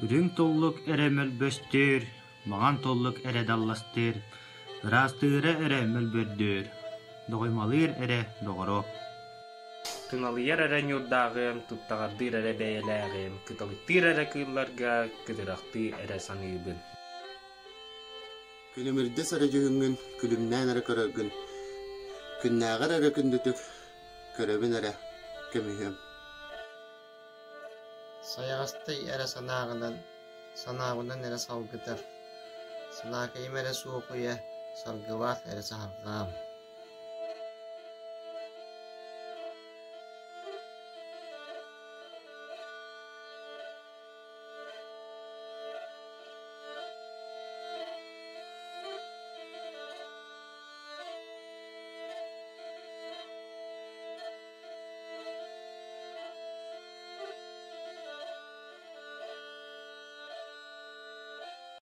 Үрүҥ туллук эрэ мөлбөстүүр, маҥан туллук эрэ далластыыр, ыраастыыра эрэ мөлбөрдүүр, доҕуймалыыр эрэ доҕоро Туналыйар эрэ ньуурдааҕым, туттаҕардыыр эрэ бэйэлээҕим, кыталыктыыр эрэ кыылларга кытырахтыы эрэ саныыбын. Күлүмүрдэс эрэ дьүһүҥҥүн күлүмнээн эрэ көрөргүн, күннээҕэр эрэ күндүтүк көрөбүн эрэ көмүһүөм. Сайаҕастай эрэ санааҕынан, санаабынан эрэ салгытар, санаакайым эрэ суох үйэ, саргылаах эрэ саһарҕаам.